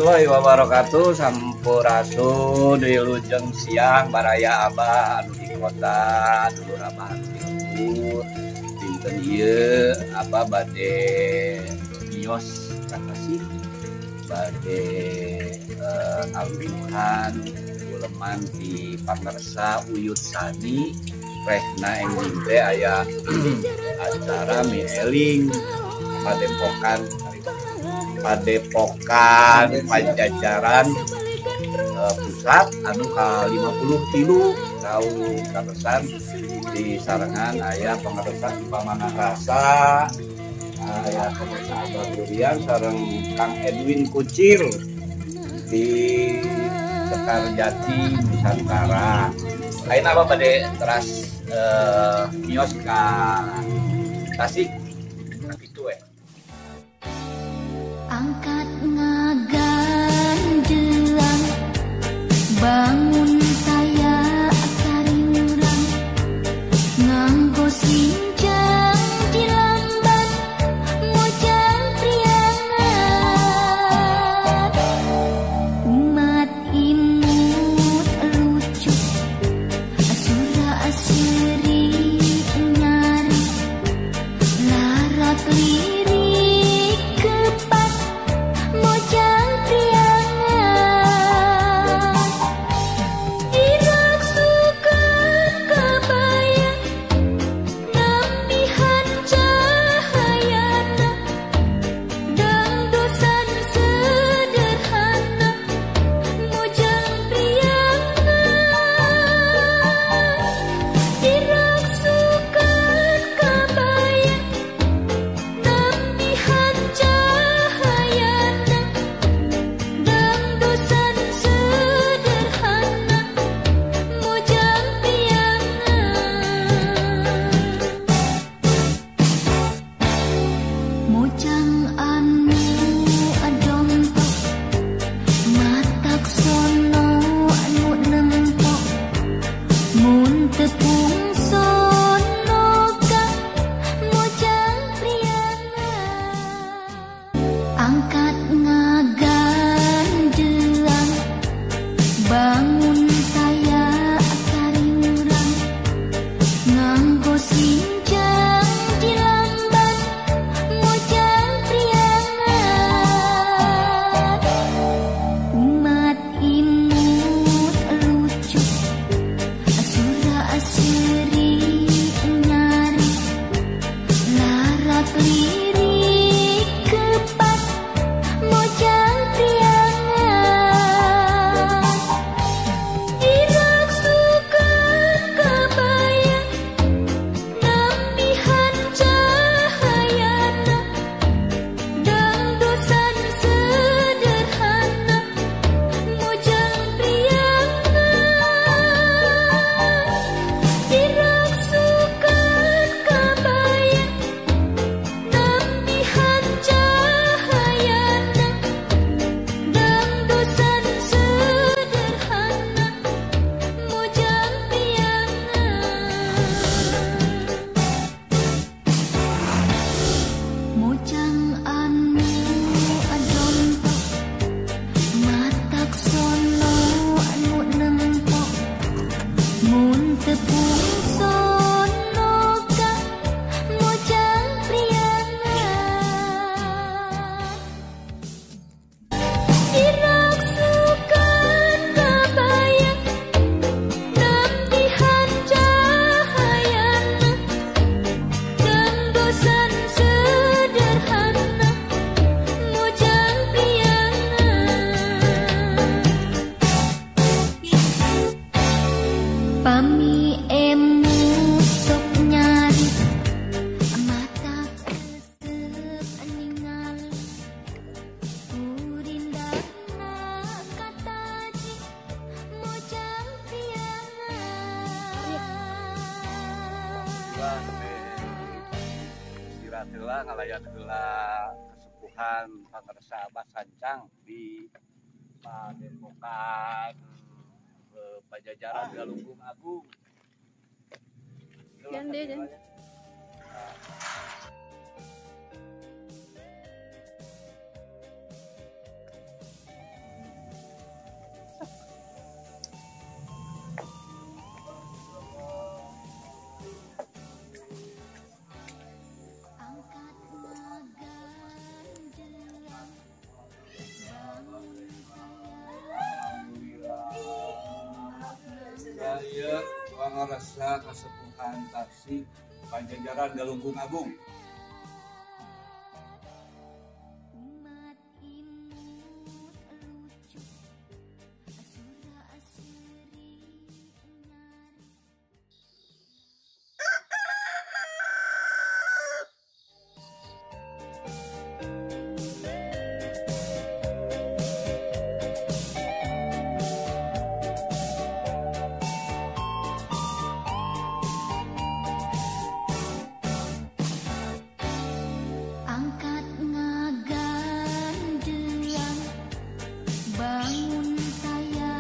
Warahmatullahi wabarakatuh. Sampurasun, wilujeng siang baraya abah anu di kota, dulur abah anu di lembur. Dinten ieu abah bade mios ka Tasik, bade ngaliweuhan uleman di Pangersa Uyut Sani. Rehna enjing teh aya acara mieling Padepokan Pajajaran pusat anu ka 53 tahun karesan di sarengan aya pangersa di Pamanah Rasa, aya pangersa Abah Durian sareng Kang Edwin Kucir di Sekarjati Nusantara. Ayeuna apa bade teras mios ka Tasik kitu we. Angkat ngaganjelang bangun taya kariurang nganggo sinjang dilamban mojang priangan umat imut lucu asura asiri nyari larat lirik kepat mojang priangan irak suka kabaya nambihan cahayana dangdosan sederhana mojang priangan irak suka kabaya nambihan cahayana dangdosan sederhana mojang priangan mojang anu adontok matak sono anu nempok mun tepung sono ka mojang priangan angkat ngaganjelang bangun taya kariurang nganggo sinjang dilamban mojang priangan umat imut lucu asura asiri nyari larat lirik kepat mojang priangan irak suka kabaya nambihan cahayana dangdosan sederhana mojang priangan irak suka kabaya nambihan cahayana dangdosan sederhana mojang priangan mojang anu adontok matak sono anu nempok mun tepung sono ka mojang priangan irak suka kabaya nambihan cahayana dangdosan sederhana mojang priangan pami emu sok nyari mata resep ningali kurindana kataji mojang priangan. Istirahat heula, ngalayat heula kesepuhan pangersa Abah Sancang di Padepokan Pajajaran Galunggung Agung. Jangan deh, jangan. Pangarasa Kasepuhan Tasik Pajajaran Galunggung Agung. Umat imut lucu asura asri nyari. Angkat ngagandean bangun taya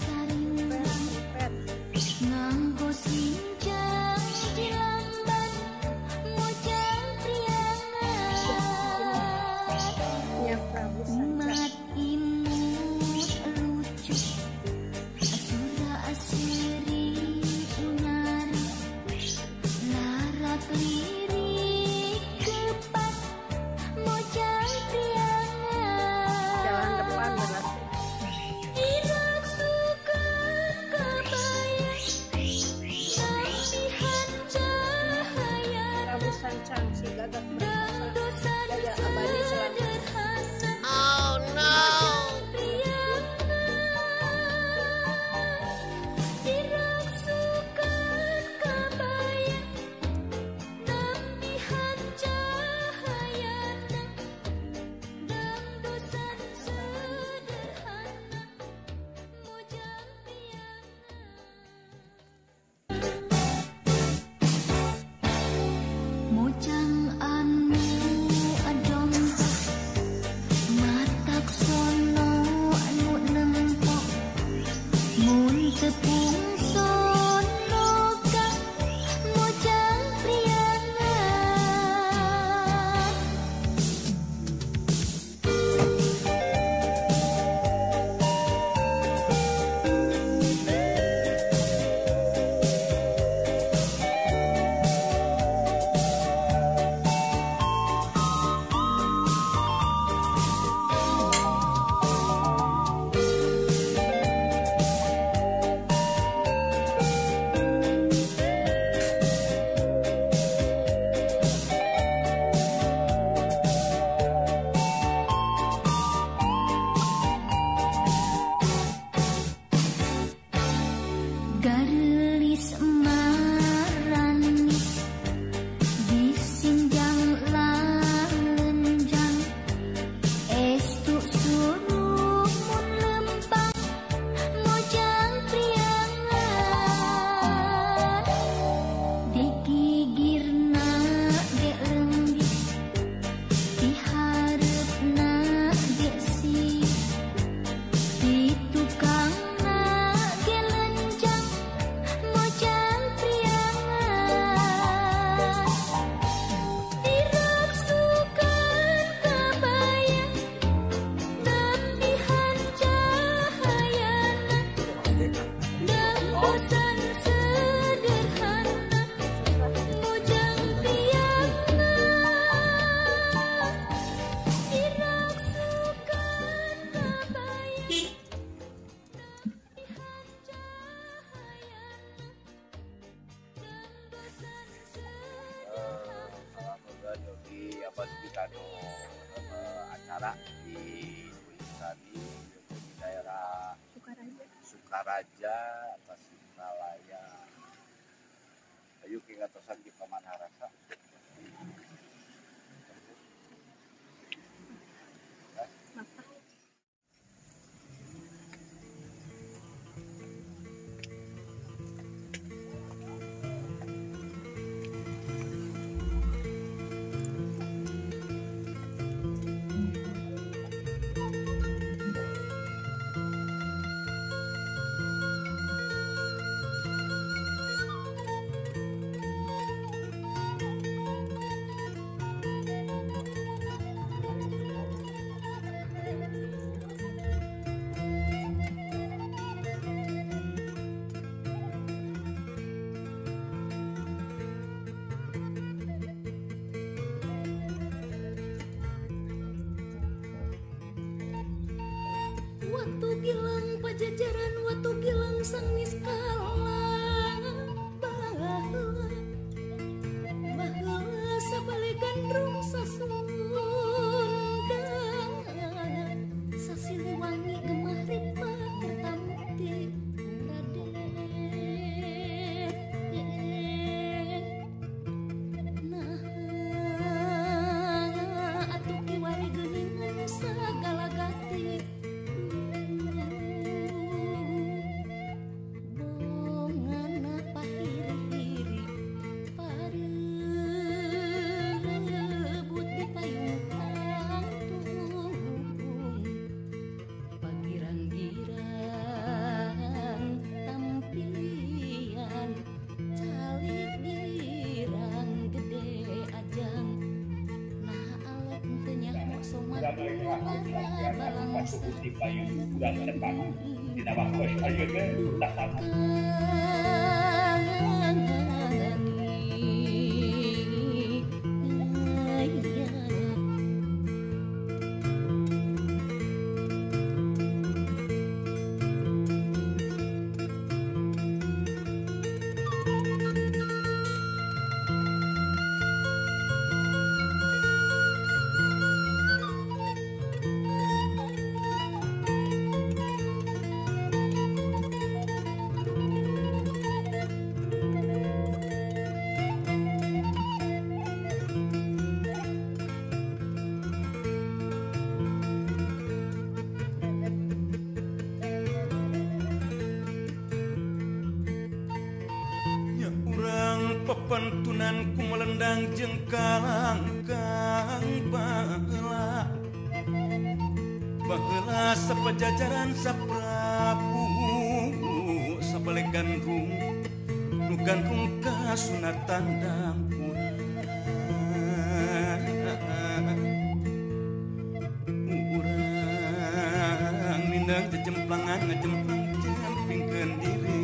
karimbang nganggo sinjang di lamban mojang priangan. Ya Prabu Sanca. Umat imut lucu asura asri nyari larat lirik kepat mojang priangan. Jalan depan berarti. Diraksukan kabaya nampihan cahaya Prabu Sancang si gagak dan perkasa. dosan Jaga abadi selama. sederhana. Oh no. Diraksukan kabaya nampihan cahaya dan dosan sederhana mojang priangan. Mojang anu adompak matak sono anu nempok mun tepung sono ka mojang priangan. Garelis maranis disinjang lalenjang estu suruh mun lempang mojang priangan digigirna ge lenggis dihareupna ge si di tukangna ge lenjang mojang priangan. Diraksukan kabaya nampihan cahayana dan bosan sederhana mojang priangan. Diraksukan kabaya nampihan cahayana dan bosan sederhana. Alhamdulillah Yogi apa kita acara di Tani di daerah Sukaraja. Sukaraja Tasikmalaya. Ayo kita tosan di Pamanharasa. Mata. Watu gilang pajajaran, watu gilang sang niskala. mereka pasukan payung kurang tepat dina waktu ayeuna tak. Pepentunan ku melendang jeung kalangkang baheula baheula sapajajaran saprabu sabalik gandrung nu gandrung kasunatan dangpura urang mindang jejemplangan ngejemplang jempingkeun diri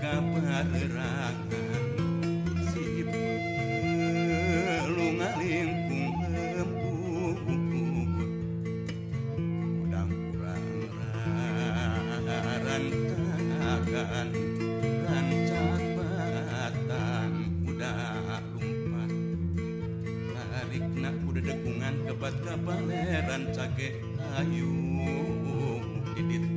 kabarerangan si pelu ngalingkung lembut udang kurang rantakan rancak batan kuda lumpat tarikna kuda dekungan kebat kabaleran cage ayu di ditu.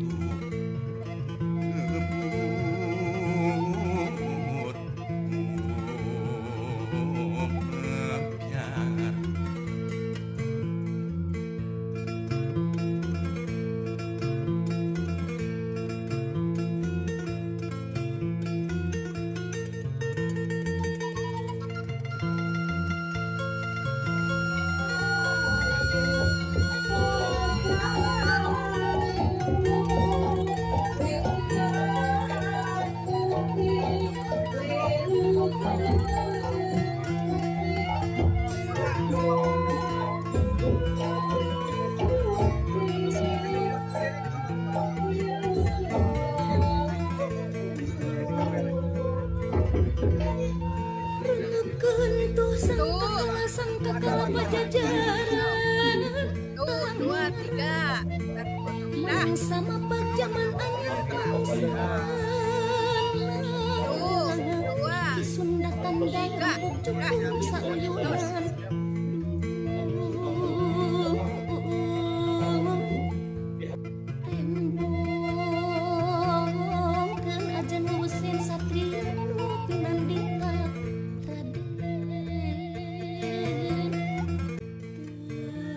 Sangkakala pajajaran 1, 2, 3. Mangsa mapak jaman anyar mangsa 2, Ki Sunda tandang rempuk cukung sauyunan. Tembongkeun ajen wusin satria nu pinandita Raden.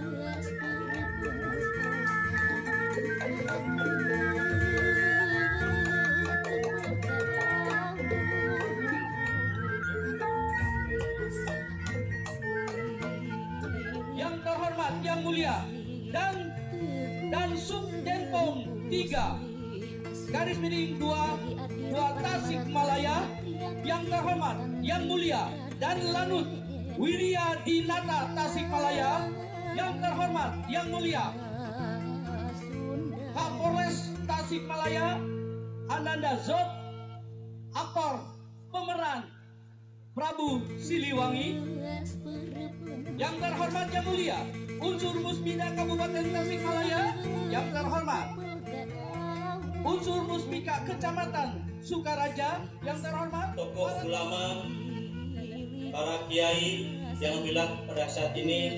Teas Yang terhormat, yang mulia, dan Sub Denpom 3 garis miring 2 2 Tasikmalaya, yang terhormat, yang mulia, dan Lanut Wirya Dinata Tasikmalaya, yang terhormat, yang mulia, Kapolres Tasikmalaya Ananda Zod, aktor pemeran Prabu Siliwangi, yang terhormat, yang mulia, unsur Muspida Kabupaten Tasikmalaya, yang terhormat, unsur Muspika Kecamatan Sukaraja, yang terhormat, tokoh ulama, para kiai yang bilang pada saat ini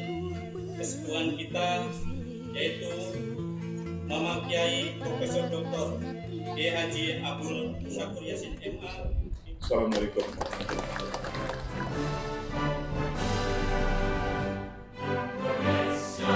kesepuhan kita, yaitu Mama Kiai Profesor Dr. Kiai Haji Abdul Syakur Yasin MA. Assalamualaikum. Bangsa.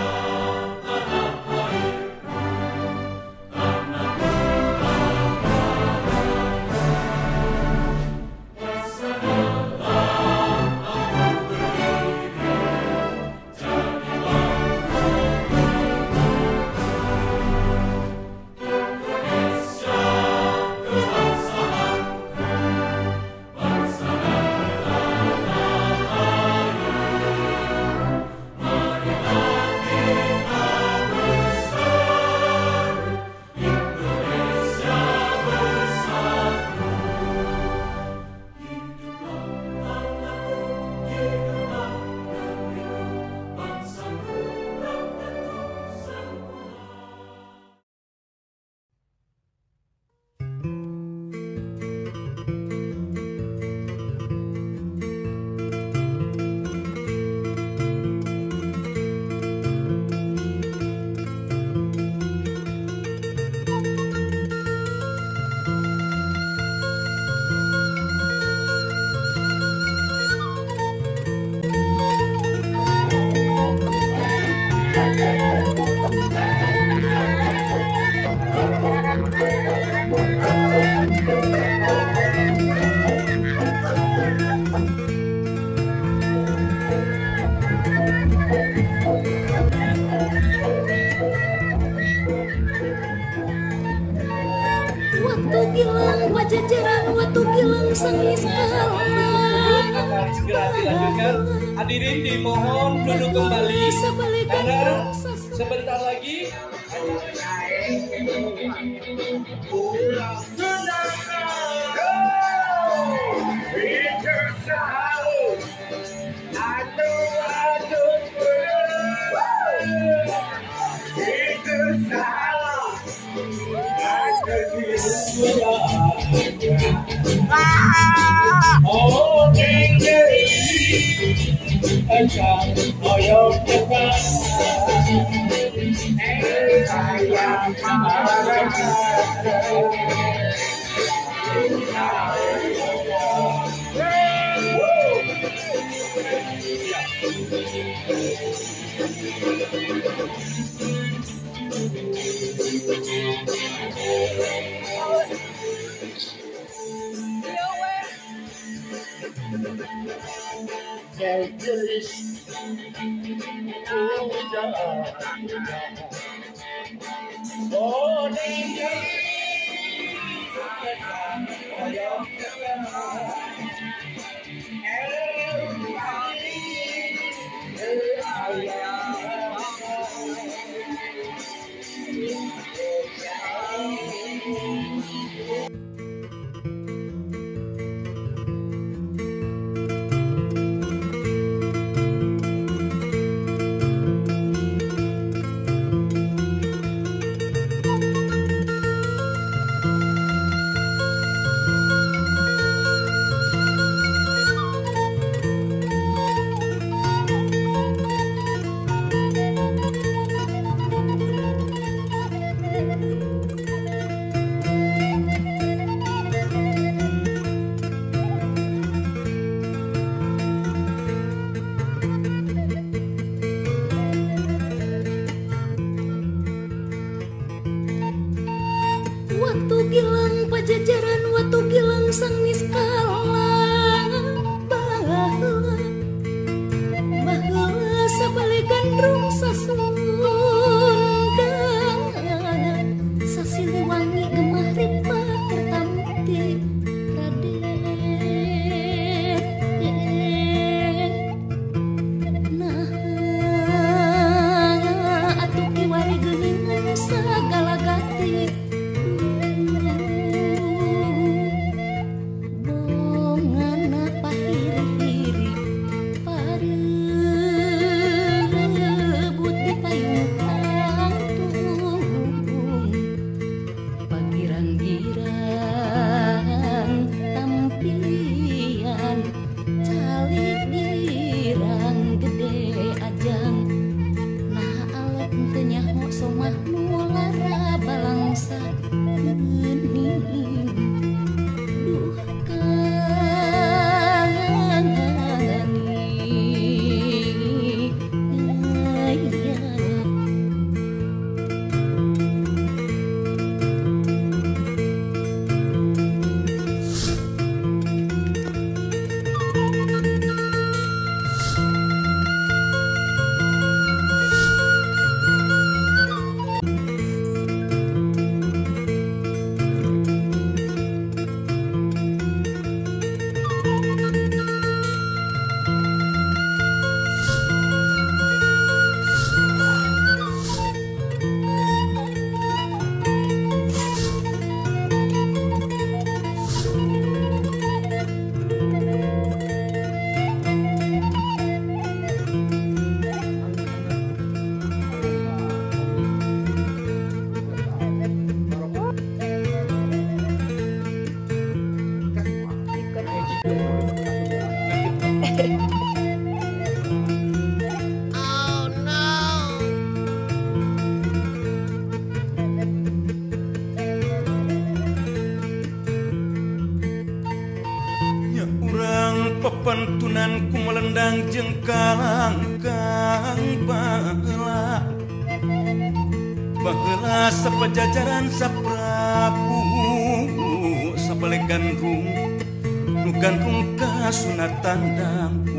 Waktu gilang pajajaran, waktu gilang sangis kalang. Segera dilanjutkan. Hadirin dimohon duduk kembali karena sebentar lagi Waktu gilang pajajaran, waktu gilang sang niskala. Baheula baheula sabalik gandrung sasundang, sasiliwangi gemah ripah kertampi Raden. Nah atuh kiwari geuningan sagala gati. Pepentunan ku melendang jeung kalangkang baheula. Baheula sapajajaran saprabu sabalik gandrung nu gandrung kasunatan dang.